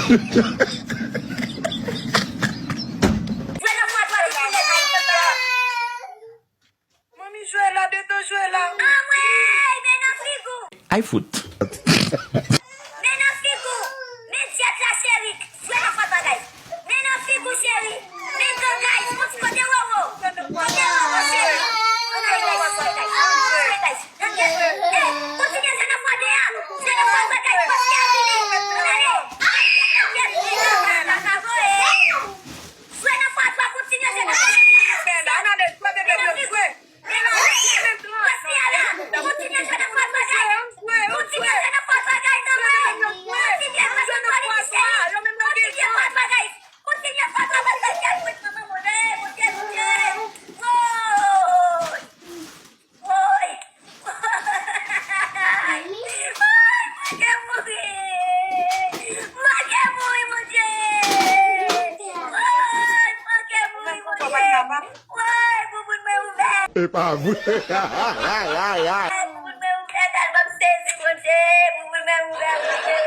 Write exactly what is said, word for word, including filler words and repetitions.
Jwe nan fwa twa ki pi lèd nan ekip la. Manmi jwe la, Beto jwe la. Anmwey, men nan figi w. Ay fout. Men nan figi w. Men dyèt la, cheri. Jwe nan fwa twa, guys. Men nan figi w, cheri. Men gang, guys. Yon ti kote wowo. Kote wowo, cheri. Ann ale, guys. Ann ale, guys. Ann ale, guys. Hey, kontinye jwe nan fwa de a. Jwe nan fwa twa, guys. Paske a vini. Ann ale. Ay, ay, ay, ay, ay, ay, ay, ay. Jwe nan fwa twa, kontinye jwe nan fwa twa. Jwe nan fwa twa. Jwe nan fwa twa. Kontinye jwe nan fwa twa, guys. Kontinye jwe nan fwa twa, guys. Kontinye jwe nan fwa twa, guys. Kontinye fwa twa, guys. Kontinye fwa twa, guys. Kontinye fwa twa, guys. Manman, Bondye, Bondye. Woy. Woy! Woy! Manke mouri! Manke mouri, Bondye! Woy! Manke mouri, Bondye! Woy! Bouboun mwen ouvè! E pa vre. Ay, ay, ay, ay. Woy! Bouboun mwen ouvè, tèlman m sezi, Bondye! Bouboun mwen ouvè, Bondye!